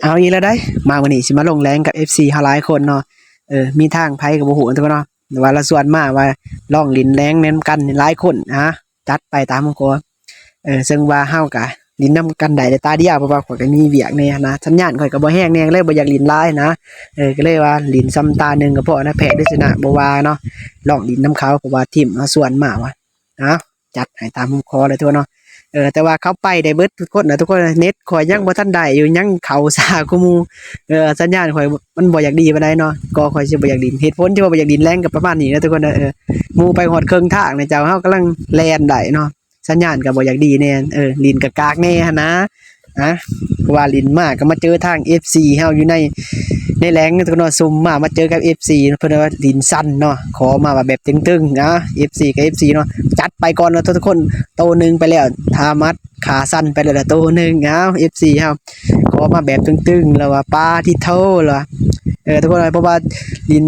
ເອົາອີກແລ້ວໃດ໋ ມາມື້ນີ້ຊິມາລົງແລງກັບເອັຟຊີເຮົາຫຼາຍຄົນເນາະ. ເອີ ມີທາງໃຜກໍບໍ່ຮູ້ທຸກຄົນເນາະ ແຕ່ວ່າລາວຊວນມາວ່າລອງຫຼິ້ນແລງນຳກັນຫຼາຍຄົນ ອາ ຈັດໄປຕາມຫົວຂໍ້. ເອີ ເຊິ່ງວ່າເຮົາກະຫຼິ້ນນຳກັນໄດ້ແຕ່ຕາດຽວ ເພາະວ່າຂ້ອຍກໍມີວຽກແດ່ຫັ້ນນະ ສັນຍານຂ້ອຍກໍບໍ່ແຮງແດ່ ກໍເລີຍບໍ່ຢາກຫຼິ້ນຫຼາຍນະ. ເອີ ກໍເລີຍວ່າຫຼິ້ນຊ່ຳຕາໜຶ່ງກໍພໍນະ ແພ້ຫຼືຊະນະບໍ່ວ່າເນາະ ລອງຫຼິ້ນນຳເຂົາ ເພາະວ່າທີມເຮົາຊວນມາວ່າ ເອົາ ຈັດໃຫ້ຕາມຫົວຂໍ້ເລີຍທຸກຄົນເນາະ. ເອີ ແຕ່ວ່າເຂົາໄປໄດ້ເບິດທຸກຄົນນະ ທຸກຄົນ ເນັດຂ້ອຍຍັງບໍ່ທັນໄດ້ຢູ່ ຍັງເຂົ້າຊ້າກວ່າໝູ່. ເອີ ສັນຍານຂ້ອຍມັນບໍ່ຢາກດີປານໃດເນາະ ກໍຂ້ອຍຊິບໍ່ຢາກຫຼິ້ນ ເຫດຜົນທີ່ວ່າບໍ່ຢາກຫຼິ້ນແລງກໍປະມານນີ້ນະທຸກຄົນເນາະ. ເອີ ໝູ່ໄປຮອດເຄິ່ງທາງນະ ເຈົ້າ ເຮົາກຳລັງແລ່ນໄດ້ເນາະ ສັນຍານກໍບໍ່ຢາກດີແດ່ ເອີ ຫຼິ້ນກະກາກແດ່ຫັ້ນນະ. ອາ ເພາະວ່າຫຼິ້ນມາກໍມາເຈີທາງເອັຟຊີເຮົາຢູ່ໃນ ໃນແລງທຸກຄົນເນາະ ຊຸ່ມມາ ມາເຈີກັບເອັຟຊີ ເພິ່ນວ່າຫຼິ້ນສັ້ນເນາະ ຂໍມາວ່າແບບຕຶງໆ. ອາ ເອັຟຊີກັບເອັຟຊີເນາະ ຈັດໄປກ່ອນເນາະທຸກຄົນ ໂຕໜຶ່ງໄປແລ້ວ ທາມັດຂາສັ້ນໄປແລ້ວລະໂຕໜຶ່ງ. ເອົາ ເອັຟຊີເຮົາຂໍມາແບບຕຶງໆ ລະວ່າປາທິໂທລະວ່າ. ເອີ ທຸກຄົນ ເພາະວ່າຫຼິ້ນ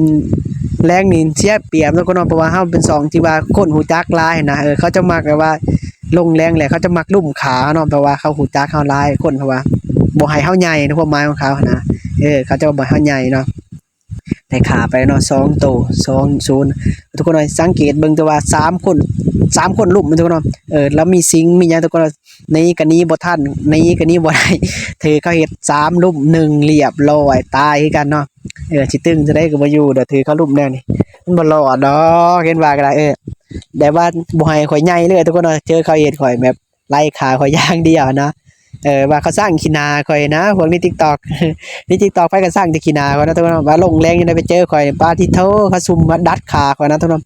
ແລງນີ້ເສຍປຽບທຸກຄົນເນາະ ເພາະວ່າເຮົາເປັນຊ່ອງທີ່ວ່າຄົນຮູ້ຈັກຫຼາຍນະ. ເອີ ເຂົາຈະມັກແບບວ່າລົງແລງແລ້ວເຂົາຈະມັກລຸມຂ້າເນາະ ເພາະວ່າເຂົາຮູ້ຈັກເຮົາຫຼາຍຄົນ ເພາະວ່າບໍ່ໃຫ້ເຮົາໃຫຍ່ໃນຄວາມໝາຍຂອງເຂົານະ. ເອີ ເຂົາຈະບໍ່ໃຫ້ເຮົາໃຫຍ່ເນາະ ໄດ້ຂ້າໄປເນາະ ສອງໂຕ ສອງສູນ ທຸກຄົນເອີຍ. ສັງເກດເບິ່ງແຕ່ວ່າສາມຄົນ ສາມຄົນລຸມທຸກຄົນເນາະ. ເອີ ລະມີສິງມີຫຍັງທຸກຄົນເນາະ ໜີກໍໜີບໍ່ທັນ ໜີກໍໜີບໍ່ໄດ້ ຖືກເຂົາເຮັດສາມລຸມໜຶ່ງລຽບຮ້ອຍ ຕາຍຄືກັນເນາະ. ເອີ ຊິຕຶງຈັ່ງໃດກໍບໍ່ຢູ່ດອກ ຖືກເຂົາລຸມແນວນີ້ ມັນບໍ່ລອດດອກ ເຫັນວ່າກໍໄດ້. ເອີ ແຕ່ວ່າບໍ່ໃຫ້ຂ້ອຍໃຫຍ່ເລີຍທຸກຄົນເນາະ ເຈີເຂົາເຮັດຂ້ອຍແບບ ໄລ່ຂ້າຂ້ອຍຢ່າງດຽວນະ. ເອີ ວ່າເຂົາສ້າງຂີ້ໜ້າຂ້ອຍນະ ພວກໃນຕິກຕັອກ ໃນຕິກຕັອກໃຜກໍສ້າງແຕ່ຂີ້ໜ້າຂ້ອຍນະ ແຕ່ວ່າລົງແລງຈັ່ງໃດໄປເຈີຂ້ອຍ ປາທິໂທ ເຂົາຊຸ່ມມາດັດຂ້າຂ້ອຍນະທຸກຄົນ.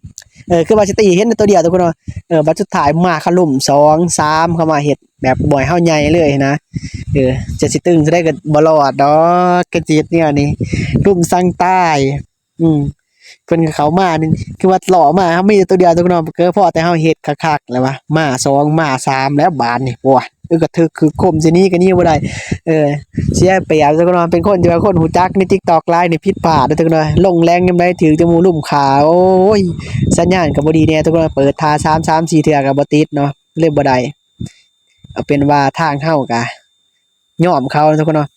ເອີ ຄືວ່າຊິຕີເຫັນໂຕດຽວທຸກຄົນເນາະ. ເອີ ບັດສຸດທ້າຍມາເຂົາລຸມສອງສາມ ເຂົາມາເຮັດແບບບໍ່ໃຫ້ເຮົາໃຫຍ່ເລີຍນະ. ເອີ ຈະຊິຕຶງຈັ່ງໃດກໍບໍ່ລອດດອກ ກໍຊິເຮັດແນວນີ້ ລຸມສັງຕາຍ. ອືມ ເພິ່ນກໍເຂົ້າມານີ້ ຄືວ່າຫຼໍ່ມາ ເຮົາມີແຕ່ໂຕດຽວທຸກຄົນເນາະ ກໍພໍແຕ່ເຮົາເຮັດຄັກໆແລ້ວວ່າ ມາສອງມາສາມແລ້ວບາດນີ້ ໂອ້ຍ ເອີ ກະຖືກຄືຄົມຊິໜີກໍໜີບໍ່ໄດ້. ເອີ ເສຍປຽບທຸກຄົນເນາະ ເປັນຄົນທີ່ວ່າຄົນຮູ້ຈັກໃນຕິກຕັອກຫຼາຍນີ້ຜິດພາດເດີທຸກຄົນເນາະ ລົງແລງຍາມໃດຖືກແຕ່ໝູ່ລຸມຂ້າ ໂອ້ຍ ສັນຍານກໍບໍ່ດີແດ່ທຸກຄົນເນາະ ເປີດຖ້າສາມ ສາມສີ່ເທື່ອກໍບໍ່ຕິດເນາະ ເລີຍບໍ່ໄດ້. ເອົາເປັນວ່າທາງເຮົາກະຍອມເຂົາເນາະທຸກຄົນເນາະ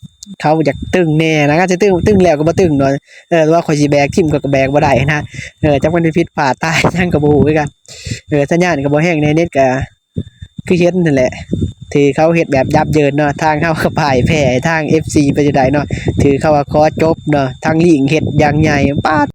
ເຂົາຢາກຕຶງແດ່ນະ ຄັນຊິຕຶງ ຕຶງແລ້ວກໍບໍ່ຕຶງເນາະ. ເອີ ວ່າຂ້ອຍຊິແບກຖິ້ມ ຂ້ອຍກໍແບກບໍ່ໄດ້ນະ. ເອີ ຈັກມັນຊິຜິດພາດຕາຍຫຍັງກໍບໍ່ຮູ້ຄືກັນ. ເອີ ສັນຍານກໍບໍ່ແຮງແດ່ ເນັດກໍຄືເຫັນຫັ້ນແຫຼະ ຖືເຂົາເຮັດແບບຫຍາບເຢິນເນາະ ທາງເຮົາກໍພ່າຍແພ້ໃຫ້ທາງເອັຟຊີໄປຈະໄດ້ເນາະ ຖືເຂົາວ່າຂໍຈົບເນາະ ທາງລີງເຮັດຢ່າງໃຫຍ່ ປາດ